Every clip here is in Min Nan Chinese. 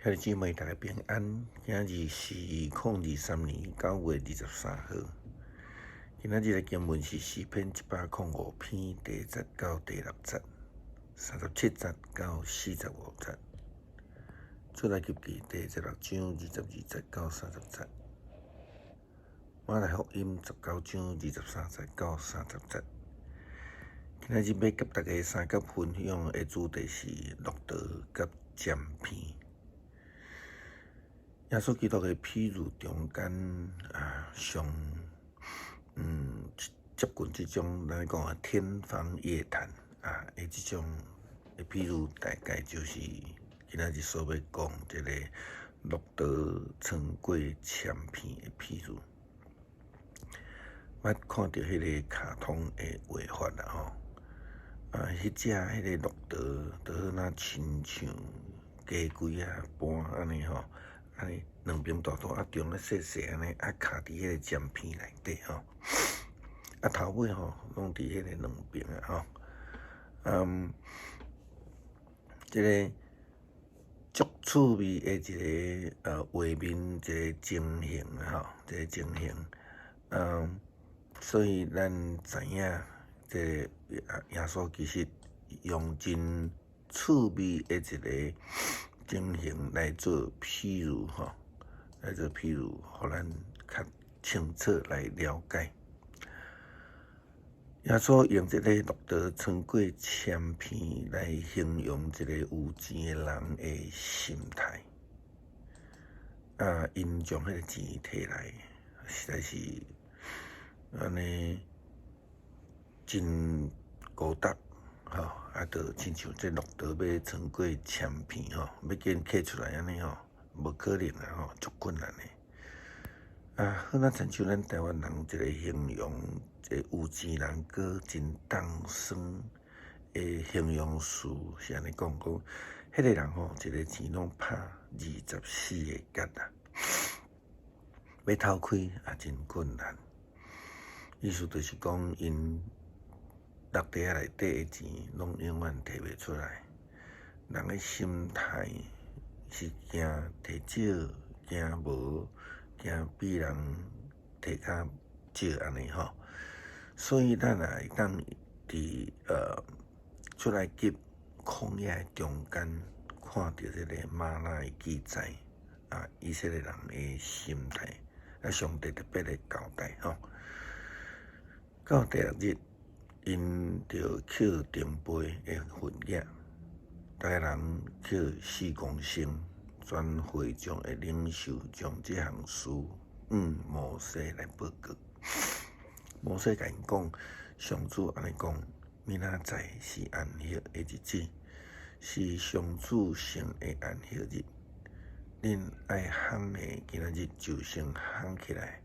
兄弟姊妹，大家平安。今日是2023年9月23號。今仔日的經文是詩篇105篇第一節到第六節，37節到45節。出埃及記第16章22節到30節。馬太福音19章23節到30節。今仔日欲佮大家相佮分享的主題是駱駝佮針片。耶穌基督的譬喻中間啊，上接近這種咱講的天方夜譚啊的這種的譬喻，大概就是今仔日所欲講這个駱駝穿過鉛片的譬喻。捌看著彼个卡通的畫法啦吼，啊，彼隻彼个駱駝，就好若親像雞胿仔般按呢吼。按呢兩邊大大啊，中間細細按呢，啊卡佇彼个針片內底吼，啊頭尾吼攏佇彼个兩邊啊吼，這个足趣味的一个畫面，一个情形吼，這个情形，所以咱知影，這个耶穌其實用真趣味的一个情形來做譬喻吼，來做譬喻，予咱較清楚來了解。耶穌用這个駱駝穿過鉛片來形容一个有錢的人的心態。啊，𪜶將彼个錢提來，實在是按呢真孤獨。吼，啊，就親像這駱駝欲穿過鉛片吼，欲緊揢出來按呢吼，無可能啊吼，足困難的。啊，好若親像咱台灣人一个形容，一个有錢人閣真凍酸的形容詞是按呢講，講彼个人吼，一个錢攏拍24个結啊，欲透開也真困難。意思就是講，𪜶落袋仔內底的錢，攏永遠提袂出來。人的心態是驚提少，驚無，驚比人提較少按呢吼。所以咱也會當佇出埃及曠野的中間看著這个嗎哪的記載啊，以色列人的心態，啊，上帝特別的交代吼。到第六日，𪜶著抾長輩的份額，逐个人抾4公升，全會眾的領袖將這項事向摩西來報告。摩西共𪜶講：上主按呢講，明仔載是安息的日子，是上主聖的安息日。恁愛烘的，今仔日就先烘起來；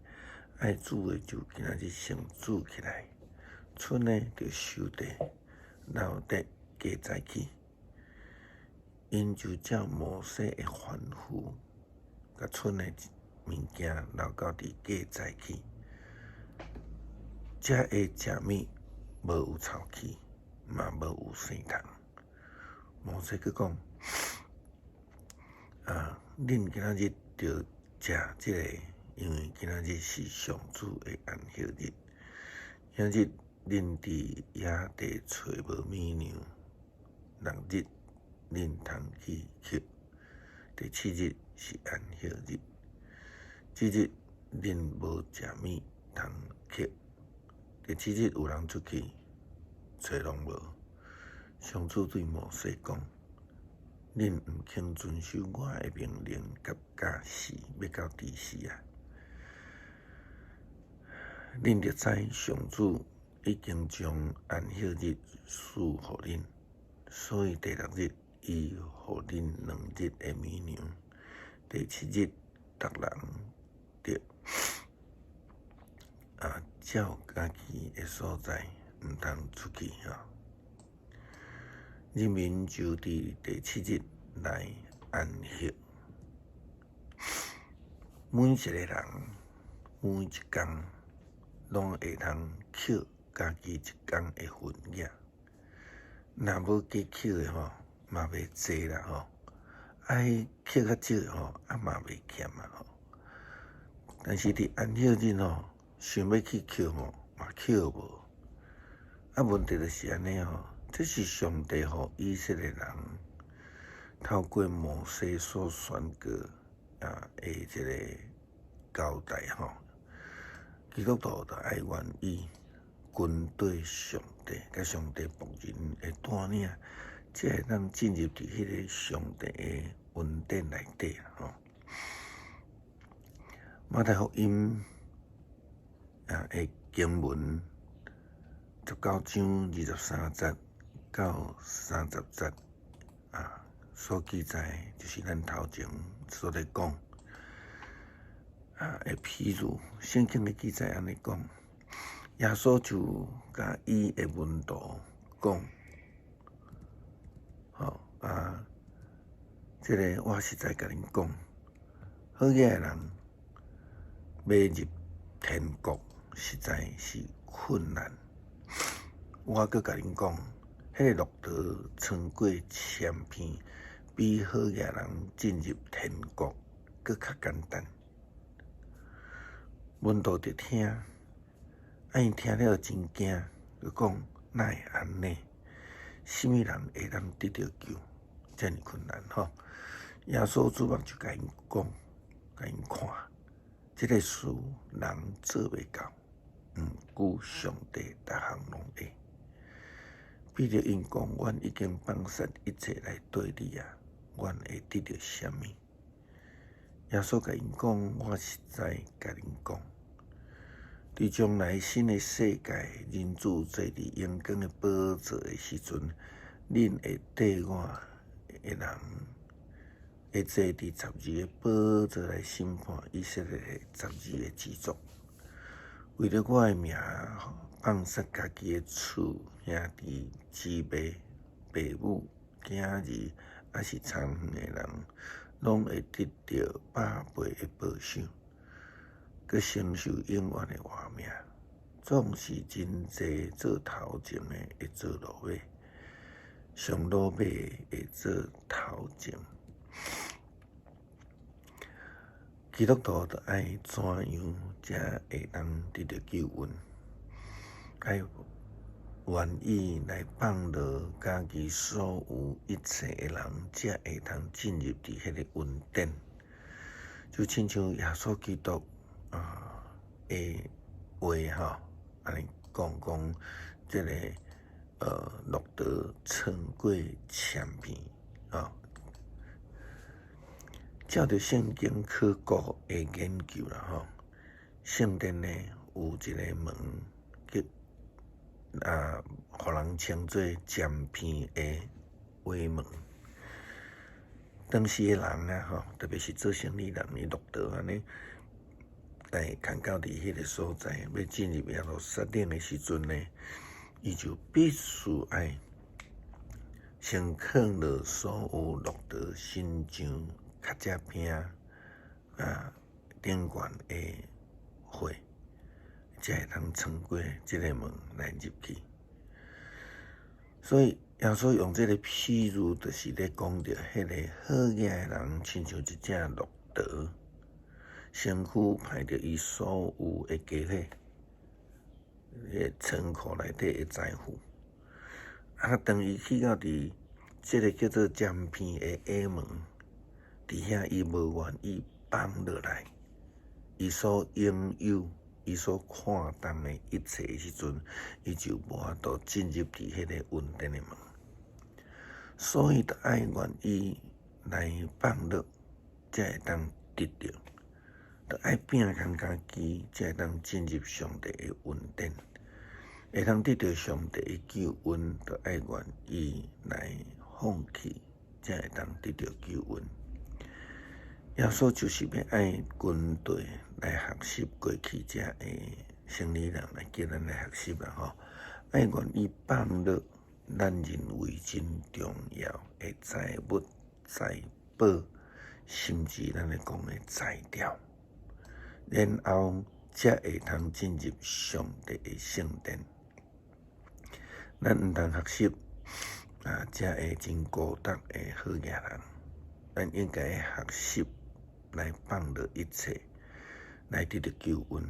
愛煮的就今仔日先煮起來。賰的就收佇，留得過早起。𪜶就照摩西的吩咐，共賰的物件留到佇過早起，才會食物無有臭氣，嘛無有生蟲。摩西閣講：啊，恁今仔日著食這个，因為今仔日是上主的安息日。今仔日恁佇野地揣無米糧，六日恁通去拾，第七日是安息日，這日恁無食物通拾。第七日有人出去揣攏無。上主對摩西講：恁毋肯遵守我的命令佮教示，欲到佇時啊？恁著知上主已經將安息日賜予恁，所以第六日伊予恁兩日的米糧，第七日逐人著啊照家己的所在，毋通出去吼。人民就佇第七日來安息。每一個人每一工攏會通抾家己一工的份額，若無加抾的吼，嘛袂濟啦吼。啊，彼抾較少吼，啊嘛袂欠啊吼。但是佇安息日吼，想欲去抾吼，嘛抾無。啊，問題就是按呢吼，這是上帝予以色列人透過摩西所宣告啊的一個交代吼。基督徒就愛願意跟綴上帝，佮上帝僕人的帶領，才會當進入佇彼个上帝的恩典內底吼。馬太福音啊的經文19章23節到30節啊，所記載就是咱頭前所咧講啊的譬喻，聖經的記載按呢講，耶穌就共伊的門徒講，吼啊，這个我實在共恁講，好額的人欲入天國，實在是困難。我閣共恁講，彼个駱駝穿過針鼻，比好額人進入天國閣較簡單。門徒佇聽，啊𪜶聽了真驚，就講哪會按呢？啥物人會當得著救？遮爾困難吼！耶穌舉目就共𪜶講，共𪜶看，這个事人做袂到，毋過上帝逐項攏會。彼得應講：阮已經放捨一切來綴你啊，阮會得著啥物？耶穌共𪜶講：我實在共恁講，佇將來新的世界，人子坐佇榮光的寶座的時陣，恁會綴我的人，會坐佇十二個寶座來審判以色列的十二个支族。為著我的名，放捨家己的厝、兄弟、姊妹、爸母、囝兒，抑是田園的人，攏會得著百倍的報賞，閣承受永遠的活命。總是真濟做頭前的會做落尾，上落尾的會做頭前。基督徒著愛怎樣才會當得著救恩？愛願意來放落家己所有一切的人，才會當進入佇彼个恩典。就親像耶穌基督啊的話吼，按呢講講，這个駱駝穿過針鼻啊。照著聖經考古的研究啦吼，聖殿呢有一个門叫啊，予人稱做針鼻的畫門。當時的人啊吼，特別是做生理人，伊駱駝按呢來牽到佇彼个所在，欲進入耶路撒冷的時陣呢，伊就必須愛先囥落所有駱駝身上跤跡餅啊頂懸的貨，才會當穿過這个門來入去。所以耶穌用這個譬喻，就是咧講著彼个好額的人，親像一隻駱駝，身軀歹著伊所有的家伙，彼个倉庫內底的財富。啊，當伊去到佇這个叫做針鼻的下門，佇遐伊無願意放落來，伊所擁有、伊所看重的一切的時陣，伊就無法度進入佇彼个恩典的門。所以，著愛願意來放落，才會當得著；著愛摒空家己，才會當進入上帝的恩典。會當得著上帝的救恩，著愛願意來放棄，才會當得著救恩。耶穌就是欲愛軍隊來學習過去遮的生理人來叫咱來學習啦吼，愛願意放落咱認為真重要的財物、財寶，甚至咱咧講的才調，然後才會通進入上帝的聖殿。咱毋通學習啊，遮个真孤獨的好額人。咱應該學習來放落一切，來得著救恩。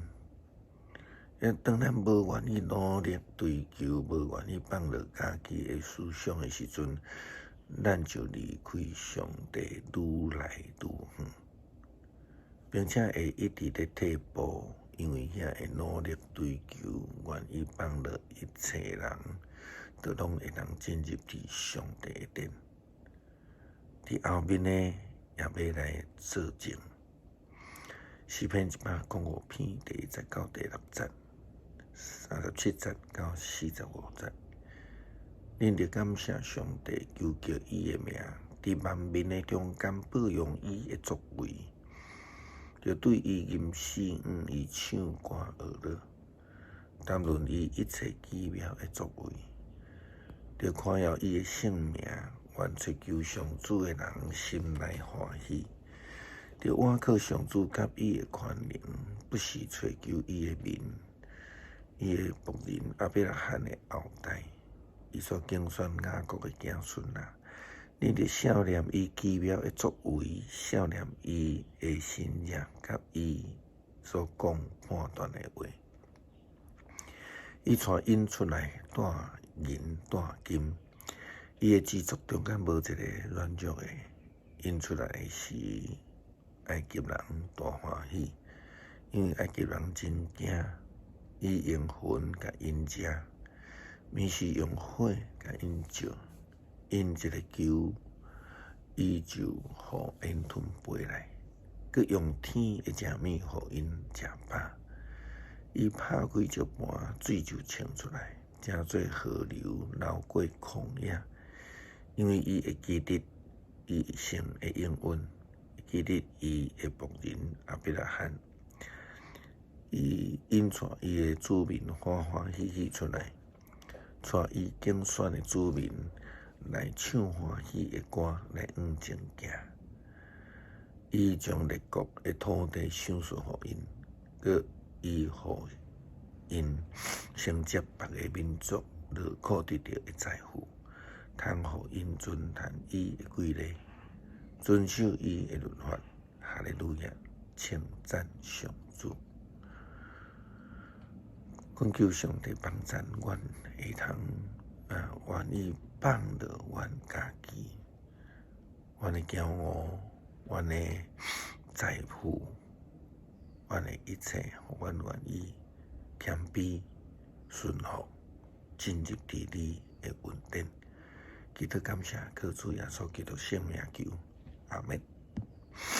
因當咱無願意努力追求，無願意放落家己的思想的時陣，咱就離開上帝愈來愈遠，並且會一直咧退步，因為遐會努力追求，願意放落一切人，都攏會當進入佇上帝的殿。佇後面呢，也欲來作證。詩篇105篇第1節到第6節，37節到45節。恁著感謝上帝，求告伊的名，佇萬民的中間報揚伊的作為，著對伊吟詩，向伊唱歌學樂，談論伊一切奇妙的作為，著誇耀伊的聖名，願揣求上主的人心內歡喜，著倚靠上主佮伊的權能，不時揣求伊的面，伊的僕人亞伯拉罕的後代，伊所揀選雅各的子孫啊！恁著想念伊奇妙的作為，想念伊的神蹟，佮伊所講判斷的話。伊帶𪜶出來，帶銀帶金，伊的支族中間無一个軟弱的。𪜶出來時，埃及人大歡喜，因為埃及人真驚。伊用雲共𪜶食，暝時用火共𪜶照，𪜶一个求，伊就予煙雲飛來，閣用天的食物予𪜶食飽。伊拍開石盤，水就衝出來，成做河流流過曠野。因為伊會記得伊一生的應允，記得伊的僕人亞伯拉罕。伊引帶伊的子民歡歡喜喜出來，帶伊揀選的子民來唱歡喜的歌來向前行。伊將列國的土地賞賜予𪜶，閣伊予𪜶承接別个民族勞苦得著的財富，通予𪜶遵行伊的規例，遵守伊的律法。哈利路亞，稱讚上主。懇求上帝幫贊阮會通啊，願意放落阮家己，阮的驕傲，阮的財富，阮的一切，予阮願意謙卑順服，進入佇你的恩典。祈禱感謝，靠主耶穌基督聖名求，阿們。